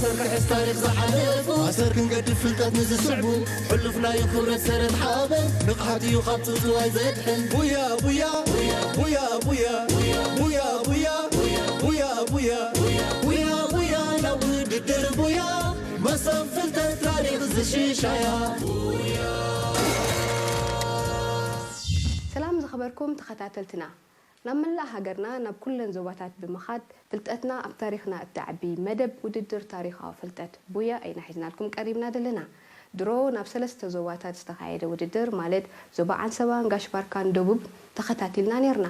ኣሰር ክሕዝ ታሪኽ ዝሓለፉ፣ ኣሰር ክንገድፍ ፍልጠት ንዝስዕቡ፣ ሕሉፍ ናይ ክብረት ሰረት ሓበን፣ ንቕሓት እዩ ካብ ጽውጽዋይ ዘድሕን። ቡያ፣ ቡያ፣ ቡያ፣ ቡያ፣ ቡያ፣ ቡያ፣ ናብ ውድድር ቡያ፣ መሶብ ፍልጠት ታሪኽ ዝሽሻያ። ሰላም ዝኸበርኩም ተኸታተልትና፣ ናብ መላእ ሃገርና፣ ናብ ኩለን ዞባታት ብምኻድ፣ ፍልጠትና ኣብ ታሪኽና እተዕቢ መደብ ውድድር ታሪኻዊ ፍልጠት ቡያ ኢና ሒዝናልኩም ቀሪብና ዘለና። ድሮ ናብ ሰለስተ ዞባታት ዝተኻየደ ውድድር፣ ማለት ዞባ ዓንሰባን ጋሽ ባርካን ደቡብ፣ ተኸታቲልና ኔርና።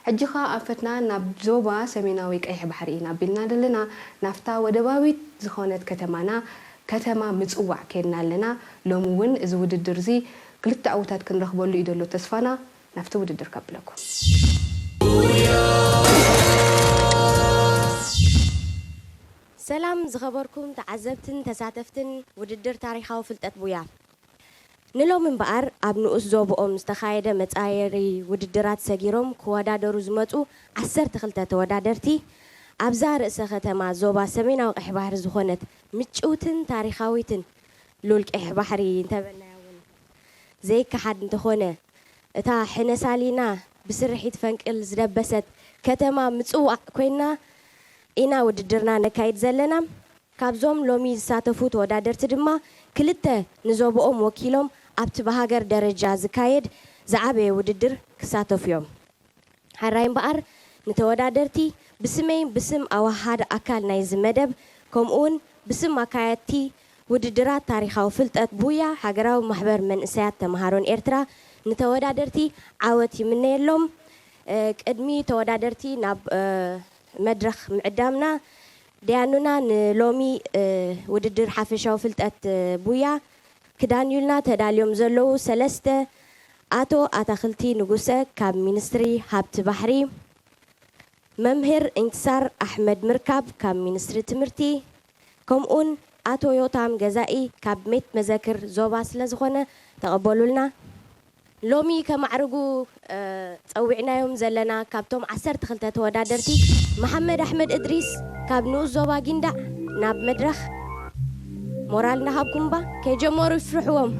ሕጂ ኸኣ ኣንፈትና ናብ ዞባ ሰሜናዊ ቀይሕ ባሕሪ ኢና ኣቢልና ዘለና። ናብታ ወደባዊት ዝኾነት ከተማና፣ ከተማ ምጽዋዕ፣ ኬድና ኣለና። ሎሚ እውን እዚ ውድድር እዚ ክልተ ዕዉታት ክንረኽበሉ እዩ ዘሎ ተስፋና። ናብቲ ውድድር ከብለኩም። ሰላም ዝኸበርኩም ተዓዘብትን ተሳተፍትን ውድድር ታሪኻዊ ፍልጠት ቡያ። ንሎሚ እምበኣር ኣብ ንኡስ ዞብኦም ዝተኻየደ መጻየሪ ውድድራት ሰጊሮም ክወዳደሩ ዝመጹ ዓሰርተ ክልተ ተወዳደርቲ፣ ኣብዛ ርእሰ ከተማ ዞባ ሰሜናዊ ቀይሕ ባሕሪ ዝኾነት ምጭውትን ታሪኻዊትን ሉል ቀይሕ ባሕሪ እንተበልናያ እውን ዘይከሓድ እንተኾነ፣ እታ ሕነ ሳሊና ብስርሒት ፈንቅል ዝደበሰት ከተማ ምጽዋዕ ኮይና ኢና ውድድርና ነካይድ ዘለና። ካብዞም ሎሚ ዝሳተፉ ተወዳደርቲ ድማ ክልተ ንዞብኦም ወኪሎም ኣብቲ ብሃገር ደረጃ ዝካየድ ዝዓበየ ውድድር ክሳተፉ እዮም። ሕራይ እምበኣር፣ ንተወዳደርቲ ብስመይ፣ ብስም ኣወሃሃዲ ኣካል ናይዚ መደብ፣ ከምኡውን ብስም ኣካየድቲ ውድድራት ታሪኻዊ ፍልጠት ቡያ ሃገራዊ ማሕበር መንእሰያት ተምሃሮን ኤርትራ፣ ንተወዳደርቲ ዓወት ይምነየሎም። እ፣ ቅድሚ ተወዳደርቲ ናብ፣ እ፣ መድረኽ ምዕዳምና፣ ደያኑና ንሎሚ፣ እ፣ ውድድር ሓፈሻዊ ፍልጠት፣ እ፣ ቡያ ክዳንዩልና ተዳልዮም ዘለዉ ሰለስተ፣ ኣቶ ኣታኽልቲ ንጉሰ ካብ ሚኒስትሪ ሃብቲ ባሕሪ፣ መምህር ኢንትሳር ኣሕመድ ምርካብ ካብ ሚኒስትሪ ትምህርቲ፣ ከምኡን ኣቶ ዮታም ገዛኢ ካብ ቤት መዘክር ዞባ ስለ ዝኾነ ተቐበሉልና። ሎሚ ከማዕርጉ፣ እ፣ ጸዊዕናዮም ዘለና ካብቶም ዓሰርተ ክልተ ተወዳደርቲ፣ መሓመድ ኣሕመድ እድሪስ ካብ ንኡስ ዞባ ጊንዳዕ ናብ መድረኽ። ሞራል እናሃብኩም እባ ከይጀመሩ ይፍርሕዎም።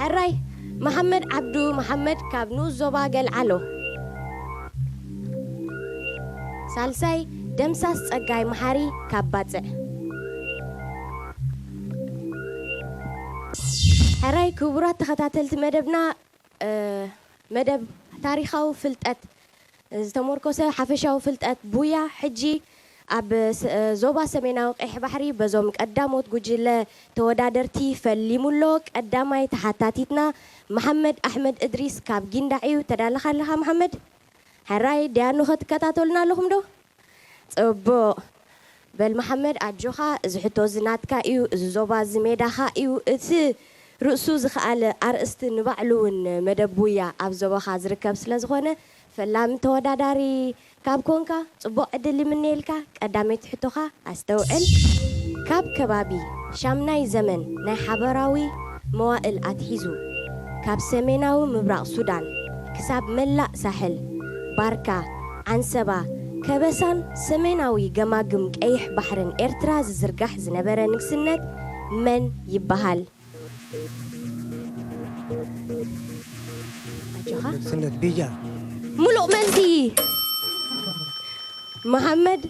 ሕራይ፣ መሓመድ ዓብዱ መሓመድ ካብ ንኡስ ዞባ ገልዓሎ። ሳልሳይ፣ ደምሳስ ጸጋይ መሓሪ ካብ ባጽዕ። ሕራይ፣ ክቡራት ተኸታተልቲ መደብና፣ እ፣ መደብ ታሪኻዊ ፍልጠት ዝተመርኮሰ ሓፈሻዊ ፍልጠት ቡያ፣ ሕጂ ኣብ ስ-፣ ዞባ ሰሜናዊ ቀይሕ ባሕሪ በዞም ቀዳሞት ጉጅለ ተወዳደርቲ ፈሊሙ ኣሎ። ቀዳማይ ተሓታቲትና መሓመድ ኣሕመድ እድሪስ ካብ ጊንዳዕ እዩ። ተዳለኻ ኣለኻ መሓመድ? ሕራይ፣ ደያኑ ኸ ትከታተሉና ኣለኹም ዶ? ጽቡቕ። በል መሓመድ፣ ኣጆኻ፣ እዚ ሕቶ እዚ ናትካ እዩ፣ እዚ ዞባ እዚ ሜዳኻ እዩ። እቲ ርእሱ ዝኸኣለ ኣርእስቲ ንባዕሉ እውን መደብ ቡያ ኣብ ዞባኻ ዝርከብ ስለ ዝኾነ፣ ፈላሚ ተወዳዳሪ ካብ ኮንካ፣ ጽቡቕ ዕድል ይምነየልካ። ቀዳመይቲ ሕቶኻ ኣስተውዕል። ካብ ከባቢ ሻምናይ ዘመን ናይ ሓበራዊ መዋእል ኣትሒዙ፣ ካብ ሰሜናዊ ምብራቕ ሱዳን ክሳብ መላእ ሳሕል፣ ባርካ፣ ዓንሰባ፣ ከበሳን ሰሜናዊ ገማግም ቀይሕ ባሕርን ኤርትራ ዝዝርጋሕ ዝነበረ ንግስነት መን ይበሃል? ኣጆኻ። ንግስነት ቢጃ። ምሉእ መልሲ። መሓመድ፣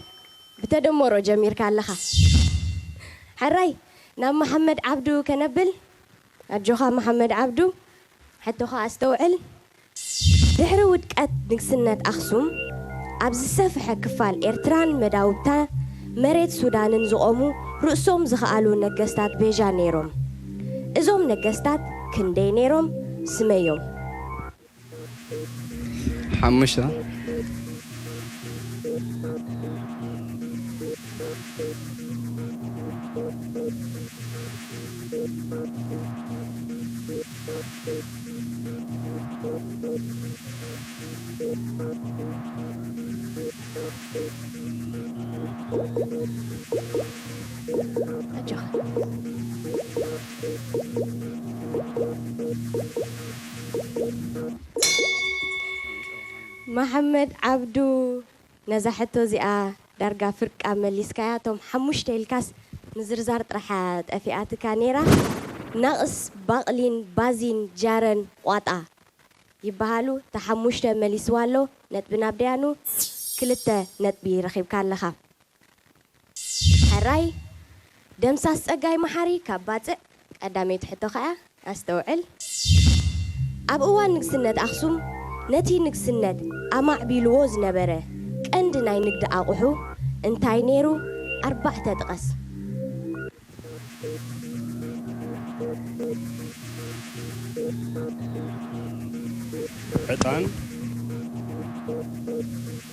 ብተደመሮ ጀሚርካ ኣለኻ። ሕራይ፣ ናብ መሓመድ ዓብዱ ከነብል። ኣጆኻ መሓመድ ዓብዱ፣ ሕቶኻ ኣስተውዕል። ድሕሪ ውድቀት ንግስነት ኣኽሱም፣ ኣብ ዝሰፍሐ ክፋል ኤርትራን መዳውብታ መሬት ሱዳንን ዝቖሙ ርእሶም ዝኸኣሉ ነገስታት ቤጃ ነይሮም። እዞም ነገስታት ክንደይ ነይሮም? ስመዮም። ሓሙሽተ። ኣጆኻ። መሓመድ ዓብዱ ነዛ ሕቶ እዚኣ ዳርጋ ፍርቃ መሊስካያ። እቶም ሓሙሽተ ኢልካስ ምዝርዛር ጥራሕ ጠፊኣትካ ነይራ። ናቕስ፣ ባቕሊን፣ ባዚን፣ ጃረን፣ ቋጣ ይበሃሉ። እታ ሓሙሽተ መሊስዋ ኣሎ። ነጥቢ ናብ ደያኑ፣ ክልተ ነጥቢ ረኺብካ ኣለኻ። ሕራይ፣ ደምሳስ ጸጋይ መሓሪ ካብ ባጽዕ። ቀዳመይቲ ሕቶ ኸኣ ኣስተውዕል። ኣብ እዋን ንግስነት ኣኽሱም ነቲ ንግስነት ኣማዕቢልዎ ዝነበረ ቀንዲ ናይ ንግዲ ኣቑሑ እንታይ ነይሩ? ኣርባዕተ ጥቀስ። ዕጣን፣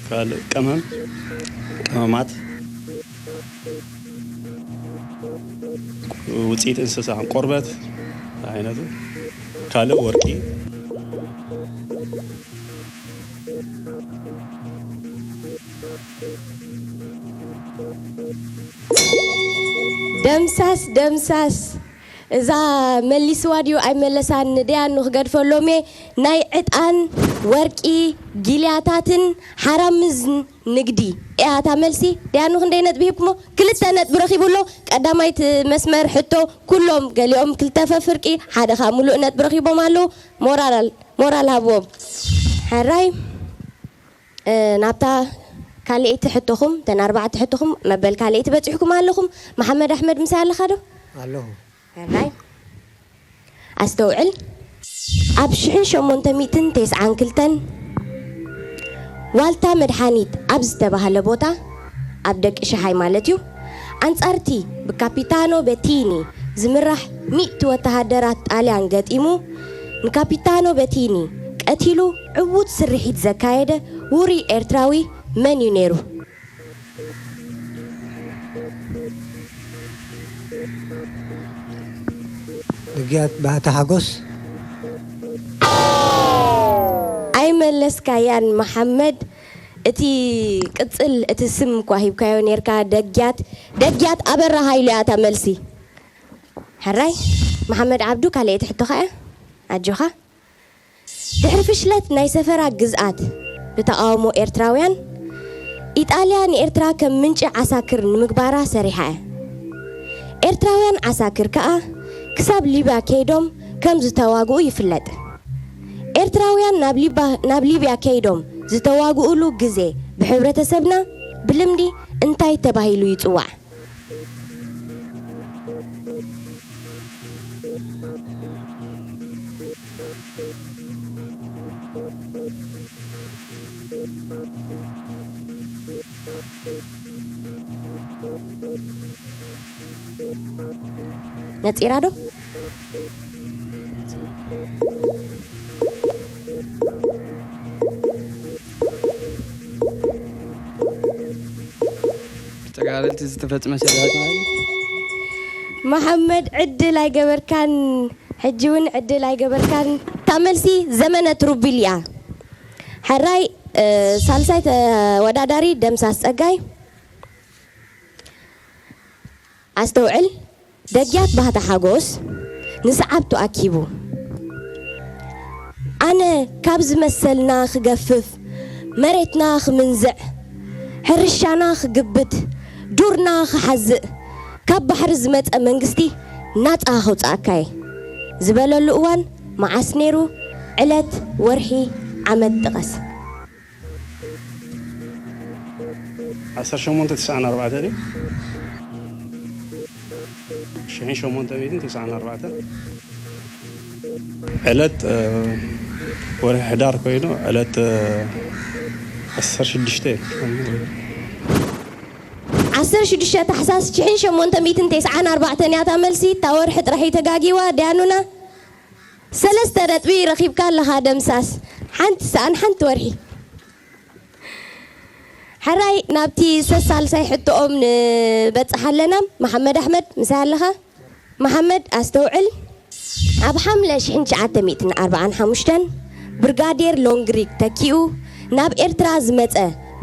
ካልእ ቀመም፣ ቀመማት፣ ውፅኢት እንስሳ ከም ቆርበት ዓይነቱ፣ ካልእ ወርቂ። ደምሳስ ደምሳስ እዛ መሊስዋ ድዩ ኣይመለሳን? ንደያኑ ክገድፈሎም እየ። ናይ ዕጣን፣ ወርቂ፣ ጊልያታትን ሓራምዝን ንግዲ እያ እታ መልሲ። ደያኑ ክንደይ ነጥቢ ሂብኩሞ? ክልተ ነጥቢ ረኺቡ ኣሎ። ቀዳማይቲ መስመር ሕቶ ኩሎም ገሊኦም ክልተ ፈፍርቂ ሓደ ኸኣ ሙሉእ ነጥቢ ረኺቦም ኣለዉ። ሞራል ሞራል ሃብዎም። ሕራይ ናብታ ካልኣይቲ ሕቶኹም፣ እተን ኣርባዕተ ሕቶኹም መበል ካልኣይቲ በጺሕኩም ኣለኹም። መሓመድ ኣሕመድ ምሳይ ኣለኻ ዶ? ኣለኹ። ሕራይ ኣስተውዕል። ኣብ ሽሕን ሸሞንተ ሚእትን ተስዓን ክልተን ዋልታ መድሓኒት ኣብ ዝተባህለ ቦታ፣ ኣብ ደቂ ሸሓይ ማለት እዩ፣ ኣንጻርቲ ብካፒታኖ በቲኒ ዝምራሕ ሚእቲ ወተሃደራት ጣልያን ገጢሙ ንካፒታኖ በቲኒ ቀቲሉ ዕዉት ስርሒት ዘካየደ ውሩይ ኤርትራዊ መን እዩ ነይሩ? ደግያት ባህታ ሓጎስ። ኣይመለስካያን መሓመድ። እቲ ቅጽል እቲ ስም እኳ ሂብካዮ ኔርካ። ደግያት ደግያት ኣበራ ሃይሉ እያ እታ መልሲ። ሕራይ መሓመድ ዓብዱ ካልኣይቲ ሕቶኻ እያ። ኣጆኻ። ድሕሪ ፍሽለት ናይ ሰፈራ ግዝኣት ብተቓውሞ ኤርትራውያን፣ ኢጣልያ ንኤርትራ ከም ምንጪ ዓሳክር ንምግባራ ሰሪሓ እያ። ኤርትራውያን ዓሳክር ከኣ ክሳብ ሊብያ ከይዶም ከም ዝተዋግኡ ይፍለጥ። ኤርትራውያን ናብ ሊባ- ናብ ሊብያ ከይዶም ዝተዋግኡሉ ግዜ ብሕብረተሰብና ብልምዲ እንታይ ተባሂሉ ይጽዋዕ? ነጺራ ዶ? ብተጋደልቲ ዝተፈጽመ ስርዓት ማለት እዩ። መሓመድ ዕድል ኣይገበርካን፣ ሕጂ እውን ዕድል ኣይገበርካን። እታ መልሲ ዘመነ ትሩቢል እያ። ሕራይ ሳልሳይ ተወዳዳሪ ደምሳስ ጸጋይ። ኣስተውዕል። ደግያት ባህታ ሓጎስ ንሰዓብቱ ኣኪቡ፣ ኣነ ካብ ዝመሰልና ክገፍፍ፣ መሬትና ክምንዝዕ፣ ሕርሻና ክግብት፣ ዱርና ክሓዝእ፣ ካብ ባሕሪ ዝመጸ መንግስቲ ናጻ ከውጽኣካ እየ ዝበለሉ እዋን መዓስ ነይሩ? ዕለት፣ ወርሒ፣ ዓመት ጥቀስ። ዓሰርተ ሸሞንተ ተስዓን ኣርባዕተን እዩ። ሽሕን ሸሞንተ ሚእትን ተስዓን ኣርባዕተን ዕለት ወርሒ ሕዳር ኮይኑ ዕለት ዓሰርተ ሽዱሽተ እዩ። ዓሰርተ ሽዱሽተ ታሕሳስ ሽሕን ሸሞንተ ሚእትን ተስዓን ኣርባዕተን እያ እታ መልሲ። እታ ወርሒ ጥራሕ እዩ ተጋጊዋ። ደያኑና ሰለስተ ነጥቢ ረኺብካ ኣለኻ ደምሳስ። ሓንቲ ሰኣን ሓንቲ ወርሒ። ሕራይ ናብቲ ሰሳልሳይ ሕቶኦም ንበጽሕ ኣለና። መሓመድ ኣሕመድ ምሳይ ኣለኻ? መሓመድ ኣስተውዕል። ኣብ ሓምለ ሽሕን ትሽዓተ ሚእትን ኣርባዓን ሓሙሽተን ብርጋዴር ሎንግሪክ ተኪኡ ናብ ኤርትራ ዝመጸ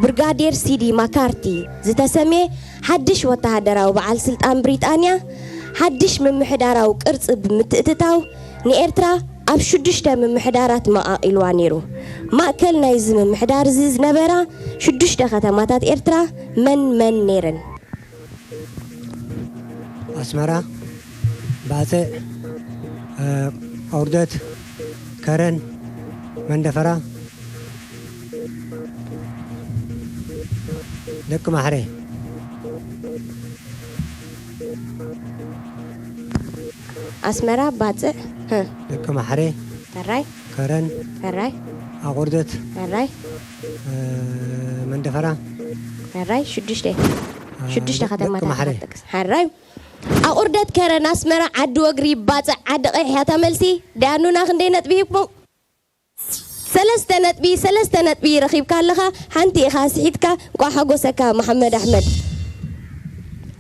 ብርጋዴር ሲዲ ማካርቲ ዝተሰምየ ሓድሽ ወተሃደራዊ በዓል ስልጣን ብሪጣንያ ሓድሽ ምምሕዳራዊ ቅርጺ ብምትእትታው ንኤርትራ ኣብ ሽዱሽተ ምምሕዳራት መቓቒልዋ ነይሩ። ማእከል ናይዚ ምምሕዳር እዚ ዝነበራ ሽዱሽተ ከተማታት ኤርትራ መን መን ነይረን? ኣስመራ፣ ባጽዕ፣ እ፣ ኣውርደት፣ ከረን፣ መንደፈራ፣ ደቂ ማሕሬ። ኣስመራ፣ ባጽዕ፣ ህ፣ ደቂ ማሕሬ፣ ሕራይ፣ ከረን፣ ሕራይ፣ ኣቑርደት፣ ሕራይ፣ እ፣ መንደፈራ፣ ሕራይ፣ ሽዱሽተ፣ እ፣ ሽዱሽተ ደቂ ከተማታት ማሕሬ። ትጠቅስ። ሕራይ፣ ኣቑርደት፣ ከረን፣ ኣስመራ፣ ዓዲ ወግሪ፣ ባጽዕ፣ ዓዲ ቀይሕ እያ እታ መልሲ። ዳያኑና ክንደይ ነጥቢ ሂብኩም? ሰለስተ ነጥቢ፣ ሰለስተ ነጥቢ ረኺብካ ኣለኻ። ሓንቲ ኢኻ ስሒትካ። እንቋዕ ሓጎሰካ መሓመድ ኣሕመድ።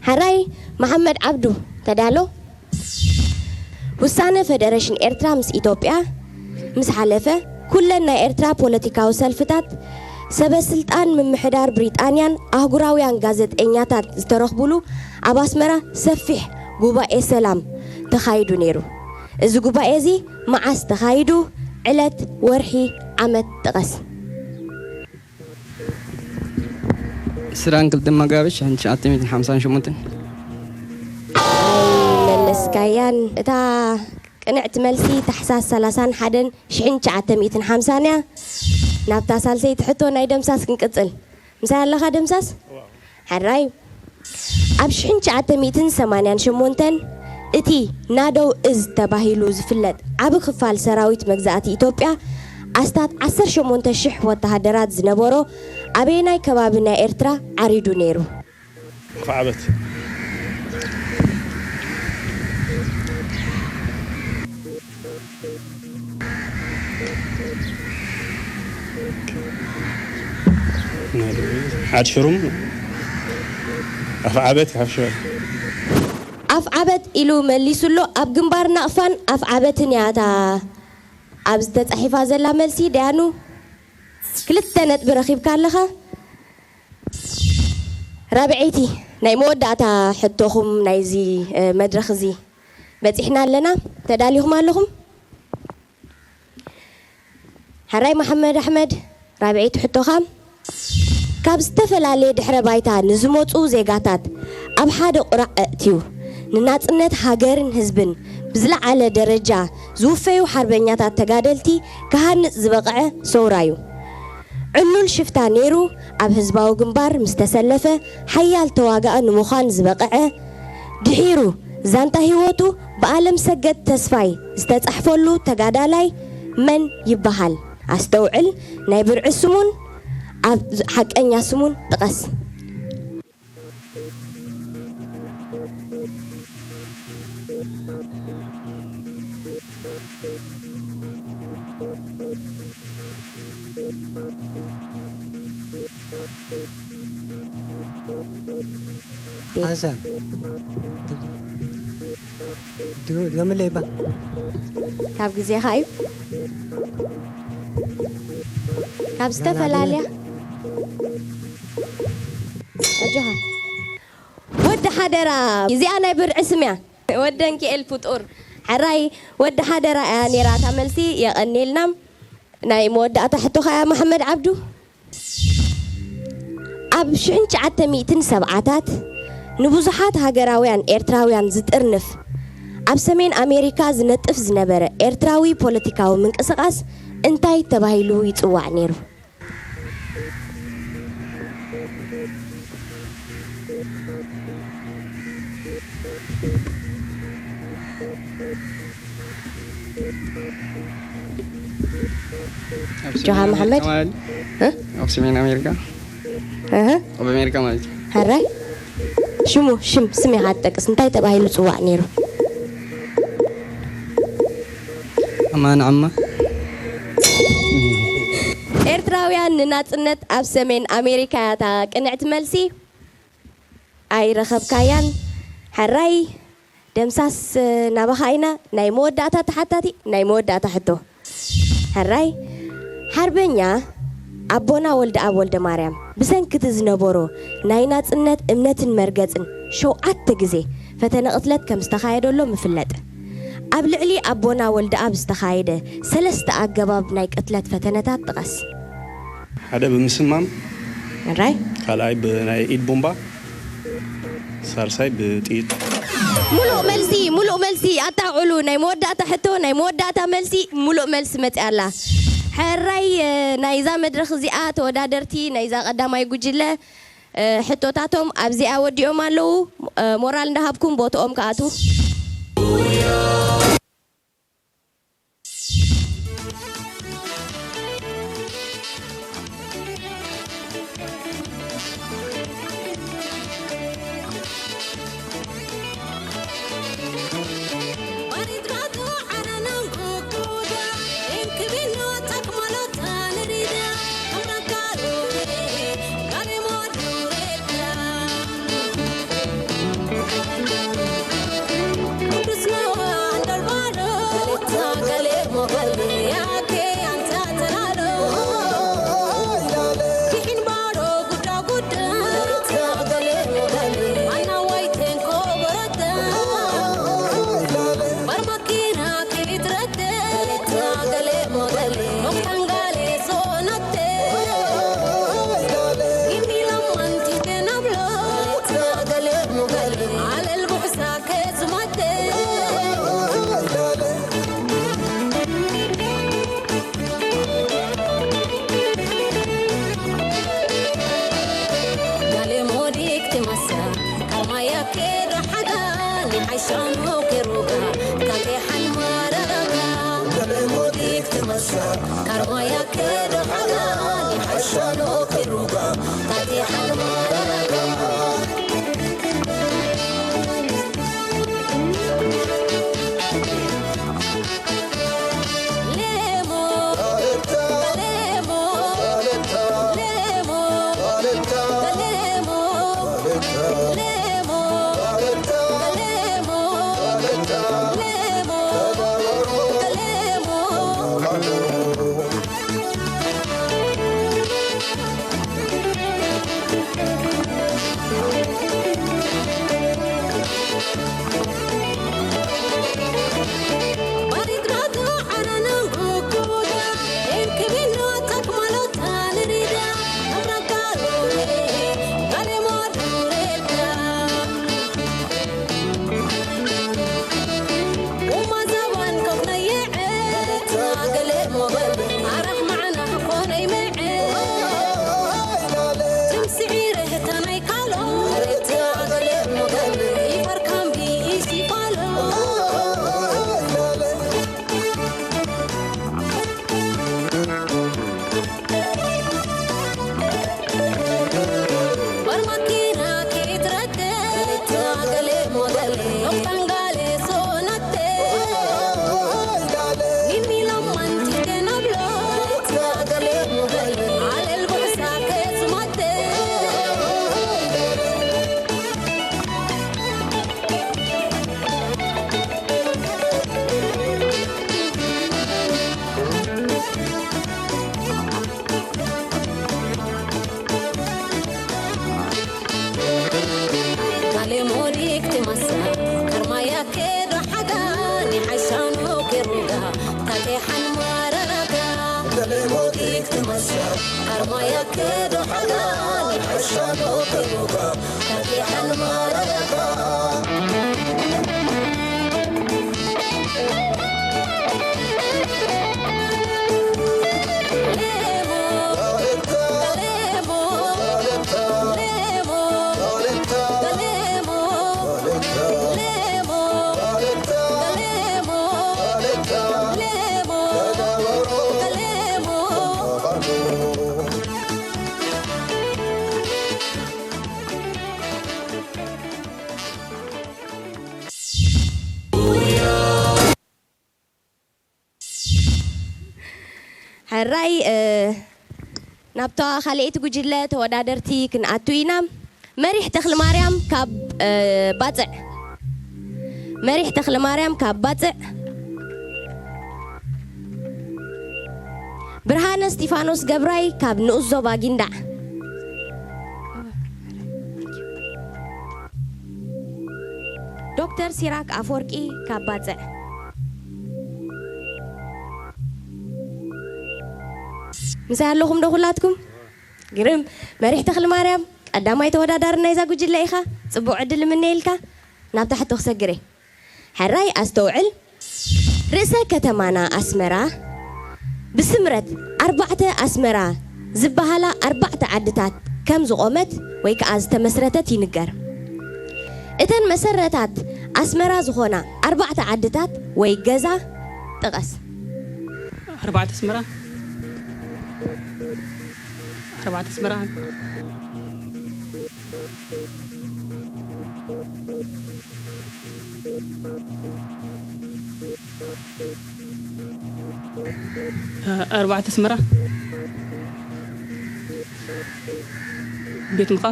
ሕራይ መሓመድ ዓብዱ፣ ተዳሎ። ውሳነ ፈደረሽን ኤርትራ ምስ ኢትዮጵያ ምስ ሓለፈ፣ ኩለን ናይ ኤርትራ ፖለቲካዊ ሰልፍታት፣ ሰበ ስልጣን ምምሕዳር ብሪጣንያን ኣህጉራውያን ጋዜጠኛታት ዝተረኽቡሉ ኣብ ኣስመራ ሰፊሕ ጉባኤ ሰላም ተኻይዱ ነይሩ። እዚ ጉባኤ እዚ መዓስ ተኻይዱ? ዕለት፣ ወርሒ፣ ዓመት ጥቐስ። ዕስራን ክልተን መጋቢት ሽሕን ትሽዓተ ሚእትን ሓምሳን ሸሞንተን። ኣይመለስካያን። እታ ቅንዕቲ መልሲ ታሕሳስ ሰላሳን ሓደን ሽሕን ትሽዓተ ሚእትን ሓምሳን እያ። ናብታ ሳልሰይቲ ሕቶ ናይ ደምሳስ ክንቅጽል። ምሳይ ኣለኻ ደምሳስ? ሕራይ። ኣብ ሽሕን ትሽዓተ ሚእትን ሰማንያን ሸሞንተን እቲ ናደው እዝ ተባሂሉ ዝፍለጥ ዓቢ ክፋል ሰራዊት መግዛእቲ ኢትዮጵያ ኣስታት ዓሰርተ ሸሞንተ ሽሕ ወተሃደራት ዝነበሮ ኣበየናይ ከባቢ ናይ ኤርትራ ዓሪዱ ነይሩ? ኣፍዓበት። ዓድ ሽሩም ኣፍዓበት ሓፍሸ። ኣፍዓበት ኢሉ መሊሱ ኣሎ። ኣብ ግንባር ናቕፋን ኣፍዓበትን እያ እታ ኣብዚ ተጻሒፋ ዘላ መልሲ። ደያኑ፣ ክልተ ነጥቢ ረኺብካ ኣለኻ። ራብዐይቲ ናይ መወዳእታ ሕቶኹም ናይዚ፣ እ፣ መድረኽ እዚ በጺሕና ኣለና። ተዳሊኹም ኣለኹም? ሕራይ መሓመድ ኣሕመድ፣ ራብዐይቲ ሕቶኻ፣ ካብ ዝተፈላለየ ድሕረ ባይታ ንዝመጹ ዜጋታት ኣብ ሓደ ቁራዕ ኣእትዩ፣ ንናጽነት ሃገርን ህዝብን ብዝለዓለ ደረጃ ዝውፈዩ ሓርበኛታት ተጋደልቲ ክሃንጽ ዝበቕዐ ሰውራ እዩ። ዕሉል ሽፍታ ነይሩ፣ ኣብ ህዝባዊ ግንባር ምስ ተሰለፈ ሓያል ተዋጋኢ ንምዃን ዝበቕዐ፣ ድሒሩ ዛንታ ህይወቱ ብኣለም ሰገድ ተስፋይ ዝተጻሕፈሉ ተጋዳላይ መን ይበሃል? ኣስተውዕል፣ ናይ ብርዒ ስሙን ኣብ ሓቀኛ ስሙን ጥቐስ። ሓንሳብ። ድ-፣ ገምለይ ባ። ካብ ግዜኻ እዩ። ካብ ዝተፈላለያ። ኣጆኻ። ወዲ ሓደራ። እዚኣ ናይ ብርዒ ስም እያ። ወደንኪኤል ፍጡር። ሕራይ ወዲ ሓደራ እያ ነይራ እታ መልሲ። የቐንየልና። ናይ መወዳእታ ሕቶኻ እያ መሓመድ ዓብዱ። ኣብ ሽሕን ትሽዓተ ሚእትን ሰብዓታት ንብዙሓት ሃገራውያን ኤርትራውያን ዝጥርንፍ፣ ኣብ ሰሜን ኣሜሪካ ዝነጥፍ ዝነበረ ኤርትራዊ ፖለቲካዊ ምንቅስቓስ እንታይ ተባሂሉ ይጽዋዕ ነይሩ? ኣብ ጆሃ ሰሜን መሓመድ? ኣሜሪካ ማለት እ? ኣብ ሰሜን ኣሜሪካ እህ፣ ኣብ ኣሜሪካ ማለት እዩ። ሕራይ ሽሙ፣ ሽም፣ ስም ኢኻ ትጠቅስ። እንታይ ተባሂሉ ጽዋዕ ነይሩ? ኣማን ዓማ ኤርትራውያን ንናጽነት ኣብ ሰሜን ኣሜሪካ እያ እታ ቅንዕቲ መልሲ። ኣይረኸብካያን። ሕራይ ደምሳስ፣ ናባኻ ኢና። ናይ መወዳእታ ተሓታቲ፣ ናይ መወዳእታ ሕቶ። ሕራይ ሓርበኛ ኣቦና ወልደኣብ ወልደማርያም ብሰንኪ እቲ ዝነበሮ ናይ ናጽነት እምነትን መርገጽን ሸውዓተ ግዜ ፈተነ ቅትለት ከም ዝተኻየደሎም ይፍለጥ። ኣብ ልዕሊ ኣቦና ወልደኣብ ዝተኻየደ ሰለስተ ኣገባብ ናይ ቅትለት ፈተነታት ጥቐስ። ሓደ ብምስማም፣ ሕራይ? ካልኣይ ብናይ ኢድ ቡምባ፣ ሳልሳይ ብጥይት። ሙሉእ መልሲ፣ ሙሉእ መልሲ። ኣጣቕዑሉ። ናይ መወዳእታ ሕቶ፣ ናይ መወዳእታ መልሲ፣ ሙሉእ መልሲ መጺኣ ኣላ። ሕራይ፣ እ፣ ናይዛ መድረኽ እዚኣ ተወዳደርቲ ናይዛ ቀዳማይ ጉጅለ፣ እ፣ ሕቶታቶም ኣብዚኣ ወዲኦም ኣለዉ። እ፣ ሞራል እንዳሃብኩም ቦትኦም ክኣትዉ። ሕራይ፣ እ፣ ናብታ ካልኣይቲ ጉጅለ ተወዳደርቲ ክንኣቱ ኢና። መሪሕ ተኽለማርያም ካብ፣ እ፣ ባጽዕ። መሪሕ ተኽለማርያም ካብ ባጽዕ። ብርሃነ እስጢፋኖስ ገብራይ ካብ ንኡስ ዞባ ጊንዳዕ። ዶክተር ሲራክ ኣፈወርቂ ካብ ባጽዕ። ምሳይ ኣለኹም ዶ ኩላትኩም? ግርም። መሪሕ ተኽሊ ማርያም፣ ቀዳማይ ተወዳዳሪ ናይዛ ጉጅለ ኢኻ። ጽቡቕ ዕድል እምነየልካ። ናብታ ሕቶ ክሰግር እየ። ሕራይ ኣስተውዕል። ርእሰ ከተማና ኣስመራ ብስምረት ኣርባዕተ ኣስመራ ዝበሃላ ኣርባዕተ ዓድታት ከም ዝቖመት ወይ ከኣ ዝተመስረተት ይንገር። እተን መሰረታት ኣስመራ ዝኾና ኣርባዕተ ዓድታት ወይ ገዛ ጥቐስ። ኣርባዕተ ኣስመራ። ኣርባዕተ ኣስመራ። ኣርባዕተ ኣስመራ። ቤት ምኻ።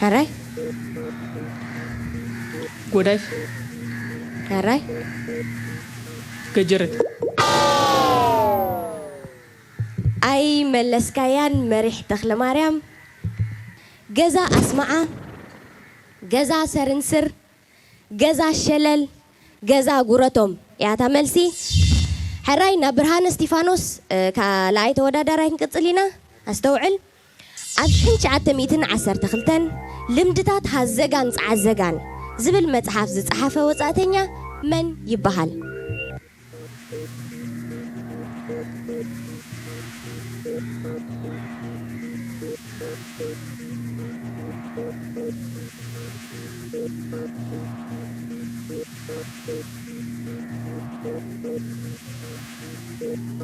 ሕራይ። ጎዳይፍ። ሕራይ። ገጀረት። ኣይ መለስካያን መሪሕ ተኽለ ማርያም። ገዛ ኣስማዓ፣ ገዛ ሰርንስር፣ ገዛ ሸለል፣ ገዛ ጉረቶም እያ እታ መልሲ። ሕራይ ናብ ብርሃነ እስቲፋኖስ፣ እ፣ ካልኣይ ተወዳዳራይ ክንቅጽል ኢና። ኣስተውዕል። ኣብ ሽሕን ትሽዓተ ሚእትን ዓሰርተ ክልተን ልምድታት ሃዘጋን ጸዓዘጋን ዝብል መጽሓፍ ዝጸሓፈ ወጻእተኛ መን ይበሃል?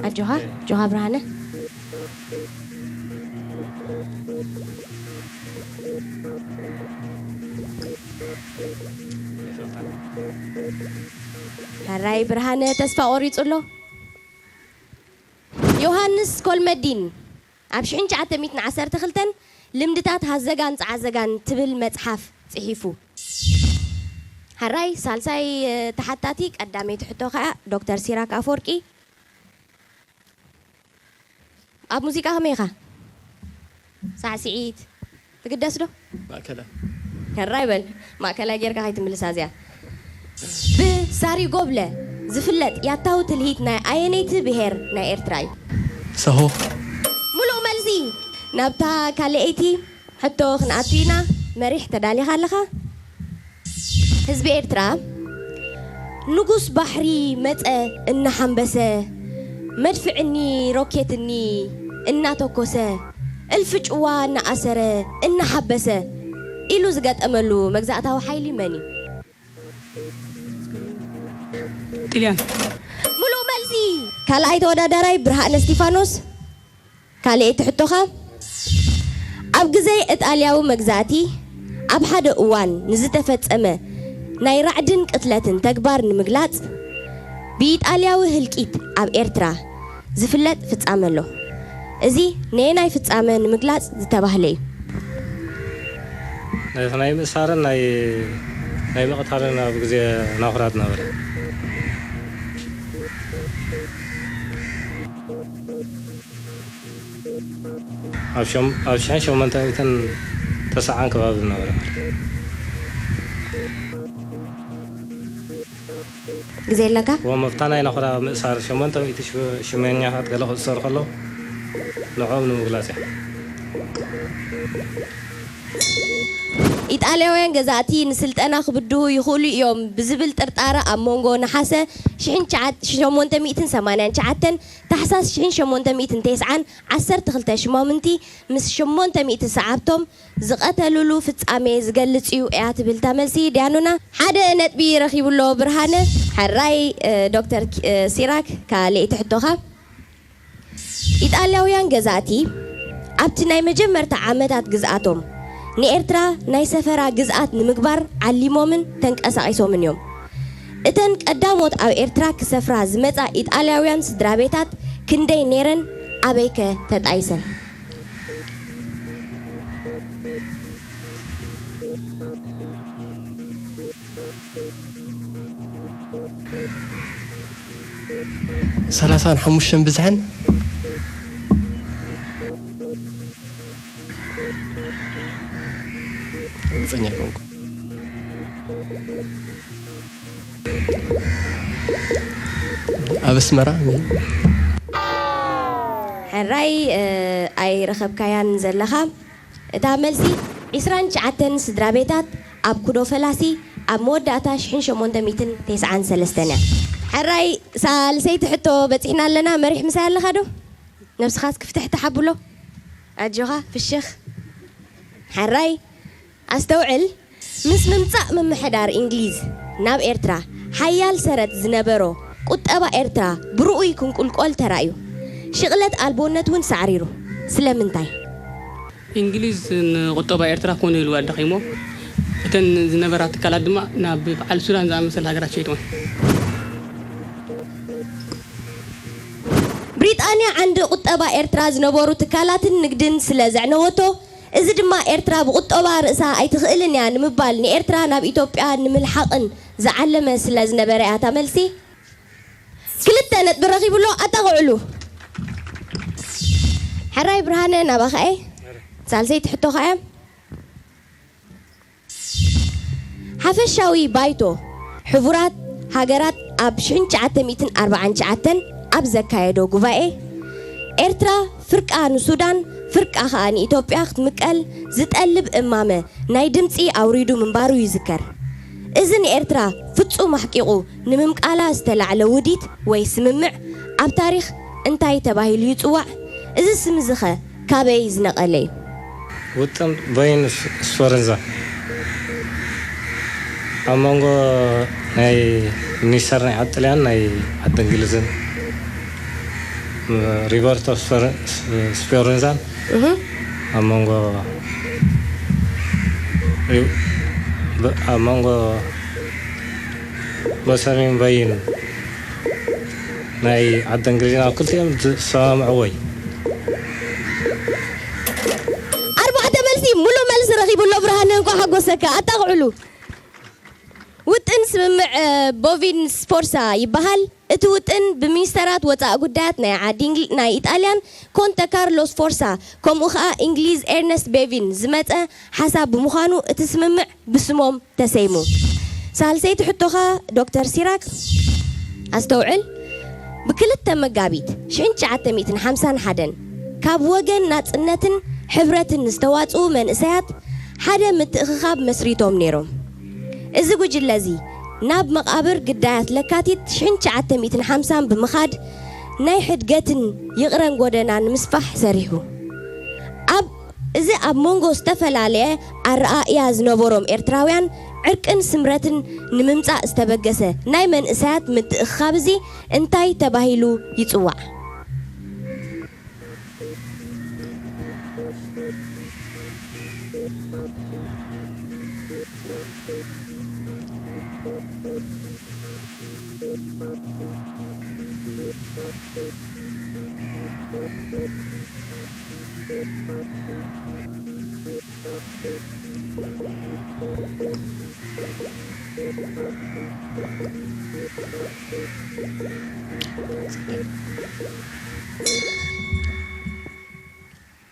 ኣጆኻ፣ ኣጆኻ ብርሃነ። ሕራይ ብርሃነ ተስፋ ቆሪጹ ኣሎ። ዮሃንስ ኮልመዲን ኣብ ሽሕን ትሽዓተ ሚእትን ዓሰርተ ክልተን ልምድታት ሃዘጋን ጸዓዘጋን ትብል መጽሓፍ ጽሒፉ። ሕራይ ሳልሳይ፣ እ፣ ተሓታቲ ቀዳመይቲ ሕቶ ከኣ ዶክተር ሲራክ ኣፈወርቂ። ኣብ ሙዚቃ ከመይ ኢኻ? ሳዕስዒት ትግደስ ዶ? ማእከላይ። ሕራይ በል፣ ማእከላይ ጌርካ ከይትምልሳ እዚኣ። ብሳሪጎብለ ዝፍለጥ ያታዊ ትልሂት ናይ ኣየነይቲ ብሄር ናይ ኤርትራ እዩ? ሰሆ። ምሉእ መልሲ። ናብታ ካልኣይቲ ሕቶ ክንኣቱ ኢና። መሪሕ ተዳሊኻ ኣለኻ? ህዝቢ ኤርትራ ንጉስ ባሕሪ መጸ እናሓንበሰ፣ መድፍዕኒ ሮኬትኒ እናተኮሰ፣ እልፊ ጭዋ እናኣሰረ እናሓበሰ ኢሉ ዝገጠመሉ መግዛእታዊ ሓይሊ መን እዩ? ጥልያን። ምሉእ መልሲ። ካልኣይ ተወዳዳራይ ብርሃነ እስቲፋኖስ። ካልኣይቲ ሕቶኻ፣ ኣብ ግዜ እጣልያዊ መግዛእቲ ኣብ ሓደ እዋን ንዝተፈጸመ ናይ ራዕድን ቅትለትን ተግባር ንምግላጽ፣ ብኢጣልያዊ ህልቂት ኣብ ኤርትራ ዝፍለጥ ፍጻመ ኣሎ። እዚ ነየናይ ፍጻመ ንምግላጽ ዝተባህለ እዩ? ናይ፣ ናይ ምእሳርን ናይ፣ ናይ ምቕታልን ኣብ ግዜ ናኹራ ዝነበረ። ኣብ ሸም-፣ ኣብ ሽሕን ሸሞንተ ሚእትን ተስዓን ከባቢ ዝነበረ። ግዜ ኣለካ? እሞ ኣብታ ናይ ናኹራ ምእሳር ሸሞንተ ሚእቲ ሽ-፣ ሽመኛታት ገለ ክእሰሩ ከለዉ ንዕኦም ንምግላጽ እያ። ኢጣልያውያን ገዛእቲ ንስልጠና ክብድሁ ይኽእሉ እዮም ብዝብል ጥርጣረ ኣብ መንጎ ነሓሰ ሽሕን ትሽዓተ፣ ሸሞንተ ሚእትን ሰማንያን ትሽዓተን ታሕሳስ ሽሕን ሸሞንተ ሚእትን ተስዓን ዓሰርተ ክልተ ሽማምንቲ ምስ ሸሞንተ ሚእቲ ሰዓብቶም ዝቐተሉሉ ፍጻሜ ዝገልጽ እዩ እያ ትብል እታ መልሲ። ዲያኑና ሓደ ነጥቢ ረኺቡ ኣሎ ብርሃነ። ሕራይ፣ እ፣ ዶክተር ኪ-፣ እ፣ ሲራክ ካልኣይቲ ሕቶኻ። ኢጣልያውያን ገዛእቲ ኣብቲ ናይ መጀመርታ ዓመታት ግዝኣቶም ንኤርትራ ናይ ሰፈራ ግዝኣት ንምግባር ዓሊሞምን ተንቀሳቒሶምን እዮም። እተን ቀዳሞት ኣብ ኤርትራ ክሰፍራ ዝመጻ ኢጣልያውያን ስድራቤታት ክንደይ ነይረን? ኣበይከ ተጣይሰን? ሰላሳን ሓሙሽተን ብዝሐን። ርግጸኛ ኣይኮንኩ። ኣብ ኣስመራ። ሕራይ ኣይረኸብካያን ዘለኻ። እታ መልሲ ዕስራን ትሽዓተን ስድራ ቤታት ኣብ ኩዶ ፈላሲ ኣብ መወዳእታ ሽሕን ሸሞንተ ሚእትን ተስዓን ሰለስተን እያ። ሕራይ ሳልሰይቲ ሕቶ በፂሕና ኣለና። መሪሕ ምሳይ ኣለኻ ዶ? ነብስኻስ ክፍትሕ ተሓብሎ። ኣጆኻ ፍሽኽ። ሕራይ ኣስተውዕል። ምስ ምምጻእ ምምሕዳር እንግሊዝ ናብ ኤርትራ ሓያል ሰረት ዝነበሮ ቁጠባ ኤርትራ ብርኡይ ክንቁልቆል ተራእዩ። ሽቕለት ኣልቦነት እውን ሳዕሪሩ። ስለምንታይ? እንግሊዝ ንቁጠባ ኤርትራ ኮነ ኢሉ ኣዳኺሞ። እተን ዝነበራ ትካላት ድማ ናብ በዓል ሱዳን ዝኣመሰለ ሃገራት ሸይጥወን። ብሪጣንያ ዓንዲ ቁጠባ ኤርትራ ዝነበሩ ትካላትን ንግድን ስለ ዘዕነወቶ፣ እዚ ድማ ኤርትራ ብቁጠባ ርእሳ ኣይትኽእልን እያ ንምባል ንኤርትራ ናብ ኢትዮጵያ ንምልሓቕን ዝዓለመ ስለ ዝነበረ እያ እታ መልሲ። ክልተ ነጥቢ ረኺቡ ኣሎ። ኣጣቕዕሉ። ሕራይ ብርሃነ ናባኻ እየ። ሳልሰይቲ ሕቶኻ እያ። ሓፈሻዊ ባይቶ ሕቡራት ሃገራት ኣብ ሽሕን ትሽዓተ ሚእትን ኣርባዓን ትሽዓተን ኣብ ዘካየዶ ጉባኤ፣ ኤርትራ ፍርቃ ንሱዳን ፍርቃ ከኣ ንኢትዮጵያ ክትምቀል ዝጠልብ እማመ ናይ ድምጺ ኣውሪዱ ምንባሩ ይዝከር። እዚ ንኤርትራ ፍጹም ኣሕቂቑ ንምምቃላ ዝተላዕለ ውዲት ወይ ስምምዕ ኣብ ታሪኽ እንታይ ተባሂሉ ይጽዋዕ? እዚ ስም እዚ ኸ ካበይ ዝነቐለ እዩ? ውጥን በይን ስፈረንዛ ኣብ መንጎ ናይ ሚኒስተር ናይ ዓዲ ጥልያን ናይ ዓዲ እንግሊዝን ሪበርቶ ስፈረንዛን ኣብ መንጎ ኣብ መንጎ በሰሚን በይን ናይ ዓዲ እንግሊዝን ኣብ ክልቲኦም ዝሰማምዕዎ እዩ። ኣርባዕተ መልሲ ሙሉእ መልሲ ረኺቡ ኣሎ ብርሃነ፣ እንኳዕ ሓጎሰካ። ኣጣቕዕሉ። ውጥን ስምምዕ ቦቪን ስፎርሳ ይበሃል። እቲ ውጥን ብሚኒስተራት ወፃኢ ጉዳያት ናይ ዓዲ ናይ ኢጣልያን ኮንተ ካርሎ ስፎርሳ ከምኡ ከዓ እንግሊዝ ኤርነስት ቤቪን ዝመፀ ሓሳብ ብምዃኑ እቲ ስምምዕ ብስሞም ተሰይሙ። ሳልሰይቲ ሕቶኻ ዶክተር ሲራክ ኣስተውዕል። ብክልተ መጋቢት ሽሕን ትሽዓተ ሚእትን ሓምሳን ሓደን ካብ ወገን ናጽነትን ሕብረትን ዝተዋጽኡ መንእሰያት ሓደ ምትእኽኻብ መስሪቶም ነይሮም። እዚ ጉጅለ እዚ ናብ መቓብር ግዳያት ለካቲት ሽሕን ትሽዓተ ሚእትን ሓምሳን ብምኻድ ናይ ሕድገትን ይቕረን ጎደና ንምስፋሕ ሰሪሑ። ኣብ እዚ ኣብ መንጎ ዝተፈላለየ ኣረኣእያ ዝነበሮም ኤርትራውያን ዕርቅን ስምረትን ንምምጻእ ዝተበገሰ ናይ መንእሰያት ምትእኽኻብ እዚ እንታይ ተባሂሉ ይጽዋዕ?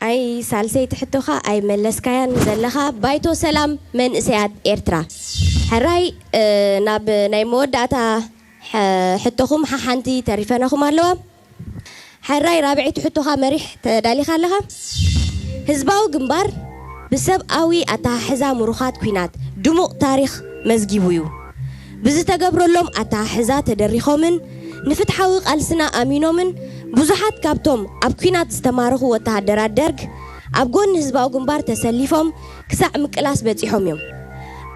ኣይ ሳልሰይቲ ሕቶኻ ኣይመለስካያን ዘለኻ። ባይቶ ሰላም መንእሰያት ኤርትራ። ሕራይ ናብ ናይ መወዳእታ ሕቶኹም ሓሓንቲ ተሪፈናኹም ኣለዋ። ሕራይ ራብዐይቲ ሕቶኻ መሪሕ ተዳሊኻ ኣለኻ። ህዝባዊ ግንባር ብሰብኣዊ ኣተሓሕዛ ምሩኻት ኲናት ድሙቕ ታሪኽ መዝጊቡ እዩ። ብዝተገብረሎም ኣተሓሕዛ ተደሪኾምን ንፍትሓዊ ቃልስና ኣሚኖምን ብዙሓት ካብቶም ኣብ ኲናት ዝተማረኹ ወተሃደራት ደርግ ኣብ ጎኒ ህዝባዊ ግንባር ተሰሊፎም ክሳዕ ምቅላስ በጺሖም እዮም።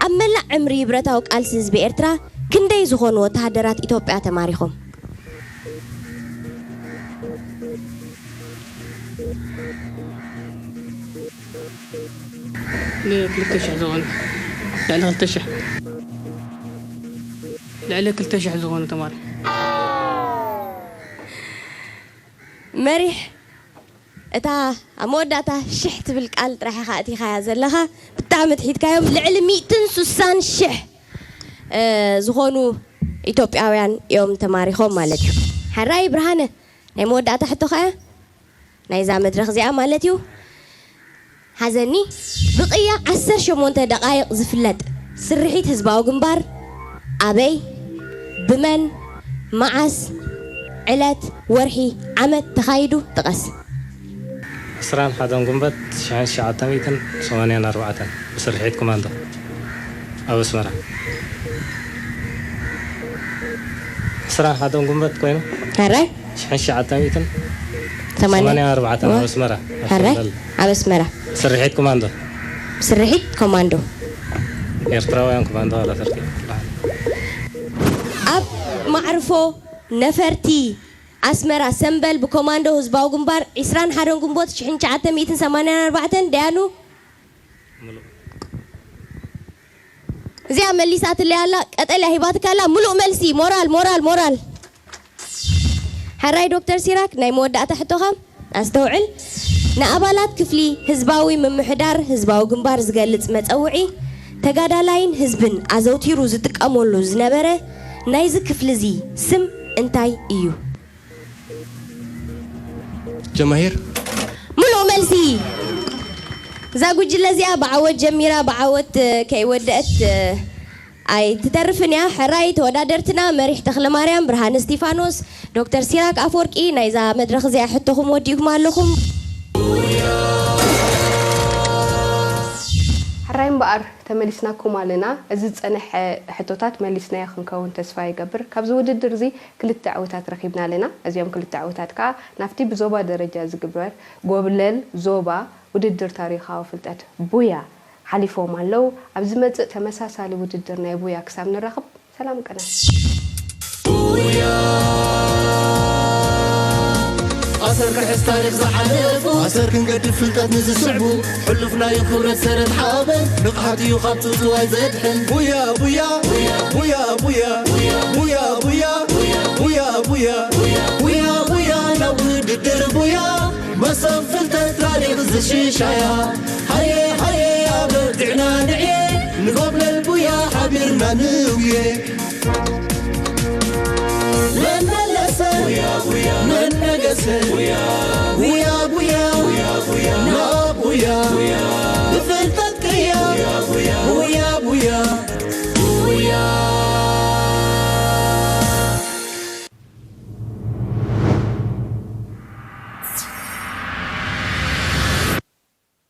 ኣብ መላእ ዕምሪ ብረታዊ ቃልሲ ህዝቢ ኤርትራ ክንደይ ዝኾኑ ወተሃደራት ኢትዮጵያ ተማሪኾም? ንክልተ ሽሕ ዝኾኑ ልዕሊ ክልተ ሽሕ ልዕሊ ክልተ ሽሕ ዝኾኑ ተማሪ መሪሕ እታ ኣብ መወዳእታ ሽሕ ትብል ቃል ጥራሕ ኢኻ ኣእቲኻያ ዘለኻ። ብጣዕሚ ትሒትካዮም። ልዕሊ ሚእትን ስሳን ሽሕ ዝኾኑ ኢትዮጵያውያን እዮም ተማሪኾም ማለት እዩ። ሕራይ ብርሃነ፣ ናይ መወዳእታ ሕቶ ኸያ ናይዛ መድረኽ እዚኣ ማለት እዩ። ሓዘኒ ብቕያ ዓሰርተ ሸሞንተ ደቓይቕ ዝፍለጥ ስርሒት ህዝባዊ ግንባር ኣበይ፣ ብመን፣ መዓስ፣ ዕለት፣ ወርሒ፣ ዓመት ተኻይዱ ጥቐስ። ዕስራን ሓደን ግንቦት ሽሕን ትሽዓተ ሚእትን ሰማንያን ኣርባዕተን ብስርሒት ኮማንዶ ኣብ ኣስመራ። ዕስራን ሓደን ግንቦት ኮይኑ ሕራይ ሽሕን ትሽዓተ ሚእትን ሰማንያን ኣርባዕተን ኣብ ኣስመራ። ሕራይ ኣብ ኣስመራ። ስርሒት ኮማንዶ። ስርሒት ኮማንዶ። ኤርትራውያን ኮማንዶ ኣላፈርቲ። ኣብ ማዕርፎ ነፈርቲ ኣስመራ ሰምበል ብኮማንዶ ህዝባዊ ግንባር ዕስራን ሓደን ግንቦት ሽሕን ትሽዓተ ሚእትን ሰማንያን ኣርባዕተን ደያኑ። እዚኣ መሊሳትለይ ኣላ፣ ቀጠልያ ሂባትካ ኣላ። ምሉእ መልሲ። ሞራል፣ ሞራል፣ ሞራል። ሕራይ ዶክተር ሲራክ፣ ናይ መወዳእታ ሕቶኻ ኣስተውዕል። ንኣባላት ክፍሊ ህዝባዊ ምምሕዳር ህዝባዊ ግንባር ዝገልጽ መጸውዒ ተጋዳላይን ህዝብን ኣዘውቲሩ ዝጥቀመሉ ዝነበረ ናይዚ ክፍሊ እዚ ስም እንታይ እዩ? ጀማሂር። ምሉእ መልሲ። እዛ ጉጅለ እዚኣ ብዓወት ጀሚራ ብዓወት ከይወደአት ኣይትተርፍን እያ። ሕራይ ተወዳደርትና መሪሕ ተኽለማርያም፣ ብርሃነ እስቲፋኖስ፣ ዶክተር ሲራክ ኣፈወርቂ ናይዛ መድረኽ እዚኣ ሕቶኹም ወዲእኩም ኣለኹም። ሕራይ እምበኣር ተመሊስናኩም ኣለና። እዚ ዝጸንሐ ሕቶታት መሊስናዮ ክንከውን ተስፋ ይገብር። ካብዚ ውድድር እዚ ክልተ ዕውታት ረኺብና ኣለና። እዚኦም ክልተ ዕውታት ከኣ ናብቲ ብዞባ ደረጃ ዝግበር ጎብለል ዞባ ውድድር ታሪኻዊ ፍልጠት ቡያ ሓሊፎም ኣለዉ። ኣብ ዝመጽእ ተመሳሳሊ ውድድር ናይ ቡያ ክሳብ ንራኸብ ሰላም ቅነ። ኣሰር ክሕዝ ታሪኽ ዝሓለፉ ኣሰር ክንገድፍ ፍልጠት ንዝስዕቡ ሕሉፍ ናዩ ክብረት ሰረት ሓበን ንቕሓት እዩ ካብ ጽውጽዋይ ዘድሕን ቡያ ቡያ ቡያ ቡያ ቡያ ቡያ ቡያ ቡያ ቡያ ቡያ ናብ ውድድር ቡያ መሰብ ፍልጠት ታሪኽ ዝሽሻያ ሃየ ሃየ ኣበርቲዕና ንዕየ ንጎብለል ቡያ ሓቢርና ንውየ መን መለሰ መን ነገሰ